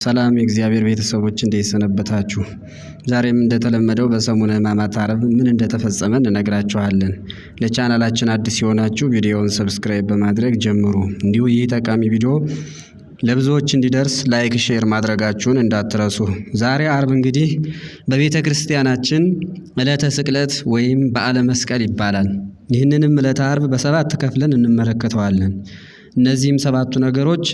ሰላም የእግዚአብሔር ቤተሰቦች እንዴት ሰነበታችሁ? ዛሬም እንደተለመደው በሰሙነ ሕማማት ዓርብ ምን እንደተፈጸመ እንነግራችኋለን። ለቻናላችን አዲስ የሆናችሁ ቪዲዮውን subscribe በማድረግ ጀምሩ። እንዲሁ ይህ ጠቃሚ ቪዲዮ ለብዙዎች እንዲደርስ like፣ share ማድረጋችሁን እንዳትረሱ። ዛሬ ዓርብ እንግዲህ በቤተ ክርስቲያናችን ዕለተ ስቅለት ወይም በዓለ መስቀል ይባላል። ይህንንም ዕለተ ዓርብ በሰባት ከፍለን እንመለከተዋለን። እነዚህም ሰባቱ ነገሮች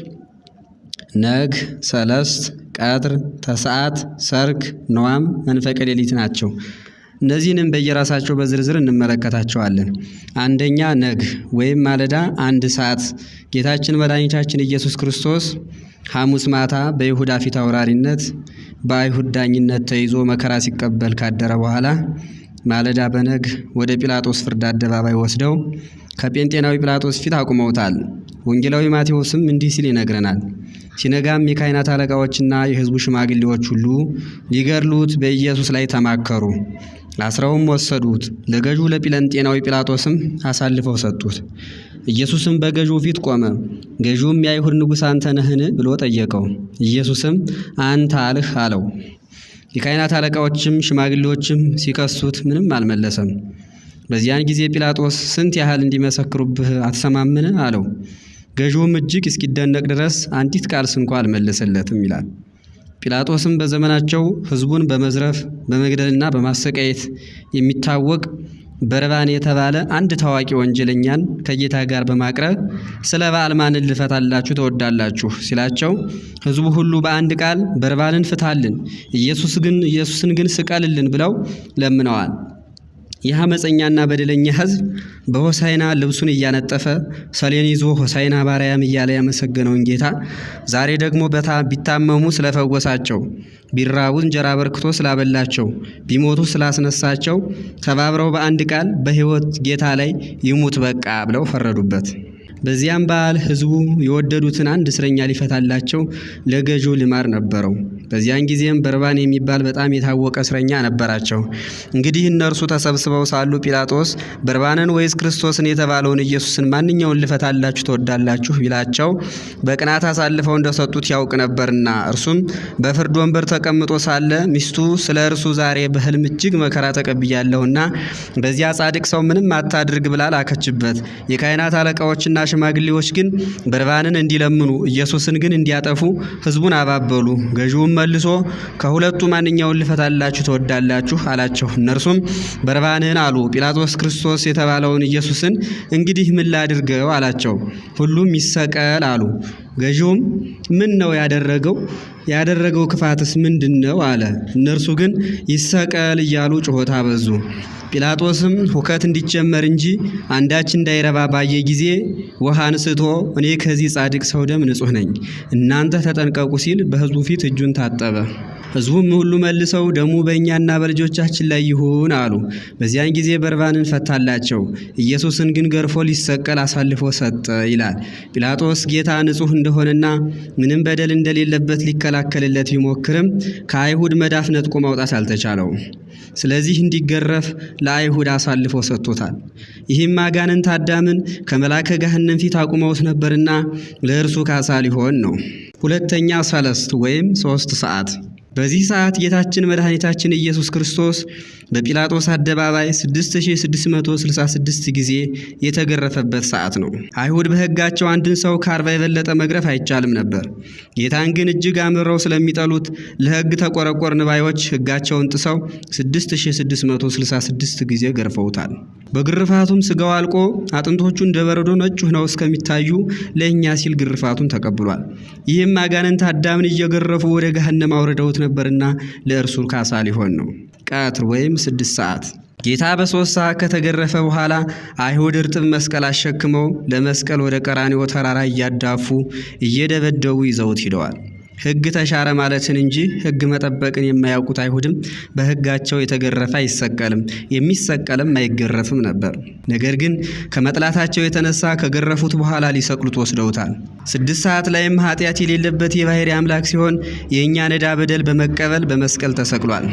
ነግ፣ ሰለስት፣ ቀትር፣ ተሰዓት፣ ሰርክ፣ ንዋም፣ መንፈቀ ሌሊት ናቸው። እነዚህንም በየራሳቸው በዝርዝር እንመለከታቸዋለን። አንደኛ ነግ ወይም ማለዳ 1 ሰዓት ጌታችን መድኃኒታችን ኢየሱስ ክርስቶስ ሐሙስ ማታ በይሁዳ ፊት አውራሪነት በአይሁድ ዳኝነት ተይዞ መከራ ሲቀበል ካደረ በኋላ ማለዳ በነግ ወደ ጲላጦስ ፍርድ አደባባይ ወስደው ከጴንጤናዊ ጲላጦስ ፊት አቁመውታል። ወንጌላዊ ማቴዎስም እንዲህ ሲል ይነግረናል። ሲነጋም የካህናት አለቃዎችና የሕዝቡ ሽማግሌዎች ሁሉ ሊገድሉት በኢየሱስ ላይ ተማከሩ። አስረውም ወሰዱት። ለገዡ ለጴንጤናዊ ጲላጦስም አሳልፈው ሰጡት። ኢየሱስም በገዢው ፊት ቆመ። ገዢውም የአይሁድ ንጉሥ አንተ ነህን ብሎ ጠየቀው። ኢየሱስም አንተ አልህ አለው። የካህናት አለቃዎችም ሽማግሌዎችም ሲከሱት ምንም አልመለሰም። በዚያን ጊዜ ጲላጦስ ስንት ያህል እንዲመሰክሩብህ አትሰማምን አለው። ገዢውም እጅግ እስኪደነቅ ድረስ አንዲት ቃል ስንኳ አልመለሰለትም ይላል። ጲላጦስም በዘመናቸው ሕዝቡን በመዝረፍ በመግደልና በማሰቃየት የሚታወቅ በርባን የተባለ አንድ ታዋቂ ወንጀለኛን ከጌታ ጋር በማቅረብ ስለ በዓል ማንን ልፈታላችሁ ትወዳላችሁ ሲላቸው ሕዝቡ ሁሉ በአንድ ቃል በርባንን ፍታልን፣ ኢየሱስን ግን ስቀልልን ብለው ለምነዋል። ይህ አመፀኛና በደለኛ ሕዝብ በሆሳይና ልብሱን እያነጠፈ ሰሌን ይዞ ሆሳይና ባርያም እያለ ያመሰገነውን ጌታ ዛሬ ደግሞ ቢታመሙ ስለፈወሳቸው፣ ቢራቡ እንጀራ አበርክቶ ስላበላቸው፣ ቢሞቱ ስላስነሳቸው ተባብረው በአንድ ቃል በሕይወት ጌታ ላይ ይሙት በቃ ብለው ፈረዱበት። በዚያም በዓል ሕዝቡ የወደዱትን አንድ እስረኛ ሊፈታላቸው ለገዢው ልማድ ነበረው። በዚያን ጊዜም በርባን የሚባል በጣም የታወቀ እስረኛ ነበራቸው። እንግዲህ እነርሱ ተሰብስበው ሳሉ ጲላጦስ በርባንን ወይስ ክርስቶስን የተባለውን ኢየሱስን ማንኛውን ልፈታላችሁ ትወዳላችሁ ቢላቸው በቅናት አሳልፈው እንደሰጡት ያውቅ ነበርና፣ እርሱም በፍርድ ወንበር ተቀምጦ ሳለ ሚስቱ ስለ እርሱ ዛሬ በሕልም እጅግ መከራ ተቀብያለሁና በዚያ ጻድቅ ሰው ምንም አታድርግ ብላ ላከችበት። የካህናት አለቃዎችና ሽማግሌዎች ግን በርባንን እንዲለምኑ ኢየሱስን ግን እንዲያጠፉ ሕዝቡን አባበሉ። ገዢውም መልሶ ከሁለቱ ማንኛውን ልፈታላችሁ ትወዳላችሁ አላቸው። እነርሱም በርባንን አሉ። ጲላጦስ ክርስቶስ የተባለውን ኢየሱስን እንግዲህ ምን ላድርገው አላቸው። ሁሉም ይሰቀል አሉ። ገዢውም ምን ነው ያደረገው? ያደረገው ክፋትስ ምንድን ነው አለ። እነርሱ ግን ይሰቀል እያሉ ጩኸት አበዙ። ጲላጦስም ሁከት እንዲጀመር እንጂ አንዳች እንዳይረባ ባየ ጊዜ ውሃ አንስቶ እኔ ከዚህ ጻድቅ ሰው ደም ንጹሕ ነኝ፣ እናንተ ተጠንቀቁ ሲል በሕዝቡ ፊት እጁን ታጠበ። ሕዝቡም ሁሉ መልሰው ደሙ በእኛና በልጆቻችን ላይ ይሁን አሉ። በዚያን ጊዜ በርባንን ፈታላቸው፣ ኢየሱስን ግን ገርፎ ሊሰቀል አሳልፎ ሰጠ ይላል። ጲላጦስ ጌታ ንጹሕ እንደሆነና ምንም በደል እንደሌለበት ሊከላከልለት ቢሞክርም ከአይሁድ መዳፍ ነጥቆ ማውጣት አልተቻለውም። ስለዚህ እንዲገረፍ ለአይሁድ አሳልፎ ሰጥቶታል። ይህም አጋንንት አዳምን ከመላከ ገሃነም ፊት አቁመውት ነበርና ለእርሱ ካሳ ሊሆን ነው። ሁለተኛ ሰለስት ወይም 3 ሰዓት። በዚህ ሰዓት ጌታችን መድኃኒታችን ኢየሱስ ክርስቶስ በጲላጦስ አደባባይ 6666 ጊዜ የተገረፈበት ሰዓት ነው። አይሁድ በሕጋቸው አንድን ሰው ከ40 የበለጠ መግረፍ አይቻልም ነበር። ጌታን ግን እጅግ አምረው ስለሚጠሉት ለሕግ ተቆረቆርን ባዮች ሕጋቸውን ጥሰው 6666 ጊዜ ገርፈውታል። በግርፋቱም ስጋው አልቆ አጥንቶቹ እንደ በረዶ ነጭ ሆነው እስከሚታዩ ለእኛ ሲል ግርፋቱን ተቀብሏል። ይህም አጋንንት አዳምን እየገረፉ ወደ ገሃነም አውርደውት ነበርና ለእርሱ ካሳ ሊሆን ነው። ቀትር ወይም 6 ሰዓት። ጌታ በ3 ሰዓት ከተገረፈ በኋላ አይሁድ እርጥብ መስቀል አሸክመው ለመስቀል ወደ ቀራንዮ ተራራ እያዳፉ እየደበደቡ ይዘውት ሂደዋል። ሕግ ተሻረ ማለትን እንጂ ሕግ መጠበቅን የማያውቁት አይሁድም በሕጋቸው የተገረፈ አይሰቀልም፣ የሚሰቀልም አይገረፍም ነበር። ነገር ግን ከመጥላታቸው የተነሳ ከገረፉት በኋላ ሊሰቅሉት ወስደውታል። 6 ሰዓት ላይም ኃጢአት የሌለበት የባሕርይ አምላክ ሲሆን የእኛን ዕዳ በደል በመቀበል በመስቀል ተሰቅሏል።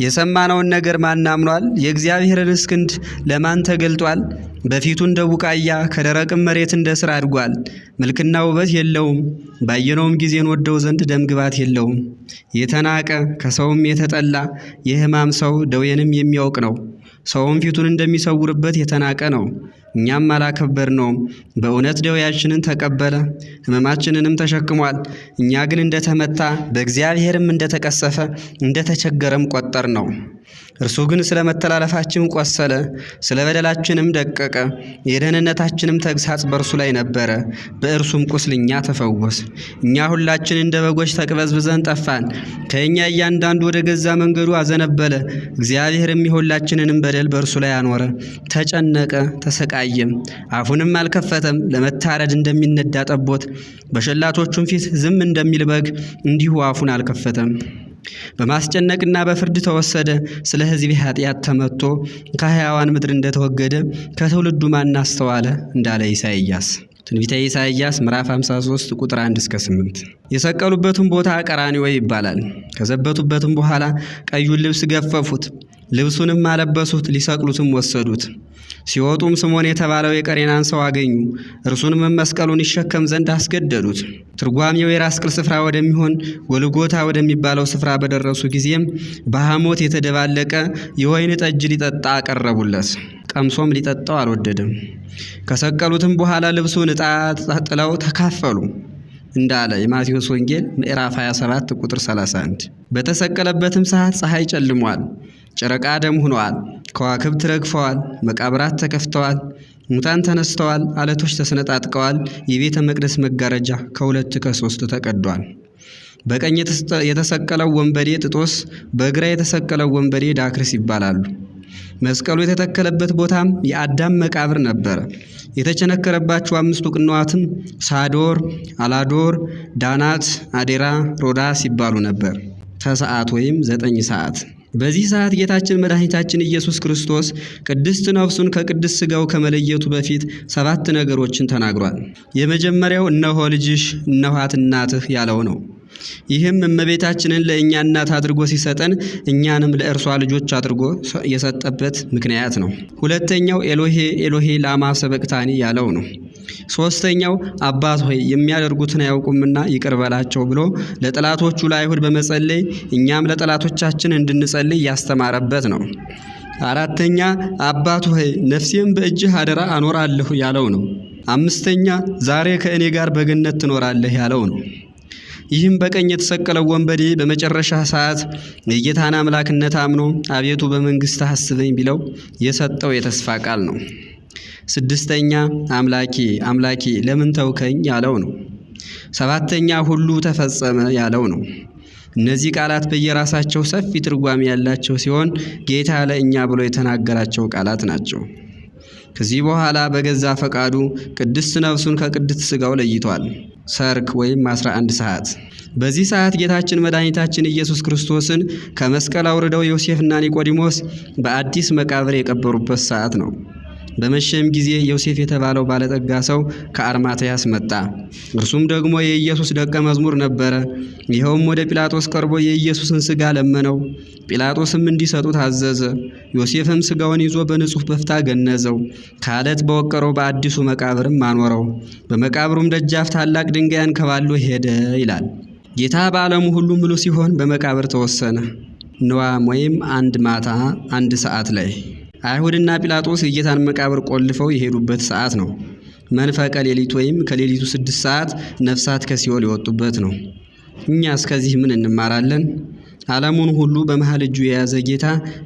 የሰማነውን ነገር ማን አምኗል? የእግዚአብሔርንስ ክንድ ለማን ተገልጧል? በፊቱ እንደ ቡቃያ ከደረቅም መሬት እንደ ሥር አድጓል። መልክና ውበት የለውም፣ ባየነውም ጊዜ እንወደው ዘንድ ደምግባት የለውም። የተናቀ ከሰውም የተጠላ የሕማም ሰው ደዌንም የሚያውቅ ነው። ሰውም ፊቱን እንደሚሰውርበት የተናቀ ነው፣ እኛም አላከበርነውም። በእውነት ደዌያችንን ተቀበለ፣ ሕመማችንንም ተሸክሟል። እኛ ግን እንደተመታ በእግዚአብሔርም እንደተቀሰፈ እንደተቸገረም ቆጠርነው። እርሱ ግን ስለ መተላለፋችን ቆሰለ፣ ስለ በደላችንም ደቀቀ። የደህንነታችንም ተግሣጽ በእርሱ ላይ ነበረ፣ በእርሱም ቁስል እኛ ተፈወስ። እኛ ሁላችን እንደ በጎች ተቅበዝብዘን ጠፋን፣ ከእኛ እያንዳንዱ ወደ ገዛ መንገዱ አዘነበለ። እግዚአብሔርም የሁላችንንም በደል በእርሱ ላይ አኖረ። ተጨነቀ፣ ተሰቃየም፣ አፉንም አልከፈተም። ለመታረድ እንደሚነዳ ጠቦት፣ በሸላቶቹም ፊት ዝም እንደሚል በግ እንዲሁ አፉን አልከፈተም። በማስጨነቅና በፍርድ ተወሰደ። ስለ ሕዝቤ ኃጢአት ተመትቶ ከሕያዋን ምድር እንደተወገደ ከትውልዱ ማን አስተዋለ እንዳለ ኢሳይያስ። ትንቢተ ኢሳይያስ ምዕራፍ 53 ቁጥር 1 እስከ 8። የሰቀሉበትም ቦታ ቀራንዮ ይባላል። ከዘበቱበትም በኋላ ቀዩን ልብስ ገፈፉት፣ ልብሱንም አለበሱት፣ ሊሰቅሉትም ወሰዱት። ሲወጡም ስምዖን የተባለው የቀሬናን ሰው አገኙ። እርሱንም መስቀሉን ይሸከም ዘንድ አስገደዱት። ትርጓሜው የራስ ቅል ስፍራ ወደሚሆን ጎልጎታ ወደሚባለው ስፍራ በደረሱ ጊዜም በሐሞት የተደባለቀ የወይን ጠጅ ሊጠጣ አቀረቡለት። ቀምሶም ሊጠጣው አልወደደም። ከሰቀሉትም በኋላ ልብሱን ዕጣ ጥለው ተካፈሉ እንዳለ የማቴዎስ ወንጌል ምዕራፍ 27 ቁጥር 31። በተሰቀለበትም ሰዓት ፀሐይ ጨልሟል፣ ጨረቃ ደም ሆኗል፣ ከዋክብት ረግፈዋል፣ መቃብራት ተከፍተዋል፣ ሙታን ተነስተዋል፣ አለቶች ተሰነጣጥቀዋል፣ የቤተ መቅደስ መጋረጃ ከሁለት ከሶስት ተቀዷል። በቀኝ የተሰቀለው ወንበዴ ጥጦስ፣ በግራ የተሰቀለው ወንበዴ ዳክርስ ይባላሉ። መስቀሉ የተተከለበት ቦታም የአዳም መቃብር ነበረ። የተቸነከረባቸው አምስቱ ቅንዋትም ሳዶር፣ አላዶር፣ ዳናት፣ አዴራ፣ ሮዳስ ይባሉ ነበር። ተሰዓት ወይም 9 ሰዓት። በዚህ ሰዓት ጌታችን መድኃኒታችን ኢየሱስ ክርስቶስ ቅድስት ነፍሱን ከቅድስት ሥጋው ከመለየቱ በፊት ሰባት ነገሮችን ተናግሯል። የመጀመሪያው እነሆ ልጅሽ እነኋት እናትህ ያለው ነው። ይህም እመቤታችንን ለእኛ እናት አድርጎ ሲሰጠን እኛንም ለእርሷ ልጆች አድርጎ የሰጠበት ምክንያት ነው። ሁለተኛው ኤሎሄ ኤሎሄ ላማ ሰበቅታኒ ያለው ነው። ሶስተኛው አባት ሆይ የሚያደርጉትን አያውቁምና ይቅር በላቸው ብሎ ለጠላቶቹ ለአይሁድ በመጸለይ እኛም ለጠላቶቻችን እንድንጸልይ ያስተማረበት ነው። አራተኛ አባት ሆይ ነፍሴን በእጅህ አደራ አኖራለሁ ያለው ነው። አምስተኛ ዛሬ ከእኔ ጋር በገነት ትኖራለህ ያለው ነው። ይህም በቀኝ የተሰቀለው ወንበዴ በመጨረሻ ሰዓት የጌታን አምላክነት አምኖ አቤቱ በመንግሥትህ አስበኝ ቢለው የሰጠው የተስፋ ቃል ነው። ስድስተኛ አምላኬ አምላኬ ለምን ተውከኝ ያለው ነው። ሰባተኛ ሁሉ ተፈጸመ ያለው ነው። እነዚህ ቃላት በየራሳቸው ሰፊ ትርጓሜ ያላቸው ሲሆን ጌታ ለእኛ ብሎ የተናገራቸው ቃላት ናቸው። ከዚህ በኋላ በገዛ ፈቃዱ ቅድስት ነፍሱን ከቅድስት ሥጋው ለይቷል። ሰርክ ወይም 11 ሰዓት። በዚህ ሰዓት ጌታችን መድኃኒታችን ኢየሱስ ክርስቶስን ከመስቀል አውርደው ዮሴፍና ኒቆዲሞስ በአዲስ መቃብር የቀበሩበት ሰዓት ነው። በመሸም ጊዜ ዮሴፍ የተባለው ባለጠጋ ሰው ከአርማትያስ መጣ። እርሱም ደግሞ የኢየሱስ ደቀ መዝሙር ነበረ። ይኸውም ወደ ጲላጦስ ቀርቦ የኢየሱስን ሥጋ ለመነው። ጲላጦስም እንዲሰጡት አዘዘ። ዮሴፍም ሥጋውን ይዞ በንጹሕ በፍታ ገነዘው፣ ከዓለት በወቀረው በአዲሱ መቃብርም አኖረው። በመቃብሩም ደጃፍ ታላቅ ድንጋይ አንከባሎ ሄደ ይላል። ጌታ በዓለሙ ሁሉ ምሉ ሲሆን በመቃብር ተወሰነ። ንዋም ወይም አንድ ማታ 1 ሰዓት ላይ አይሁድና ጲላጦስ የጌታን መቃብር ቆልፈው የሄዱበት ሰዓት ነው። መንፈቀ ሌሊት ወይም ከሌሊቱ 6 ሰዓት ነፍሳት ከሲኦል የወጡበት ነው። እኛ እስከዚህ ምን እንማራለን? ዓለሙን ሁሉ በመሃል እጁ የያዘ ጌታ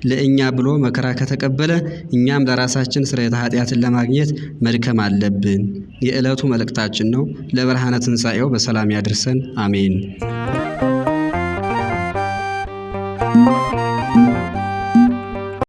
ለእኛ ብሎ መከራ ከተቀበለ እኛም ለራሳችን ስርየተ ኃጢአትን ለማግኘት መድከም አለብን። የዕለቱ መልእክታችን ነው። ለብርሃነ ትንሣኤው በሰላም ያድርሰን። አሜን።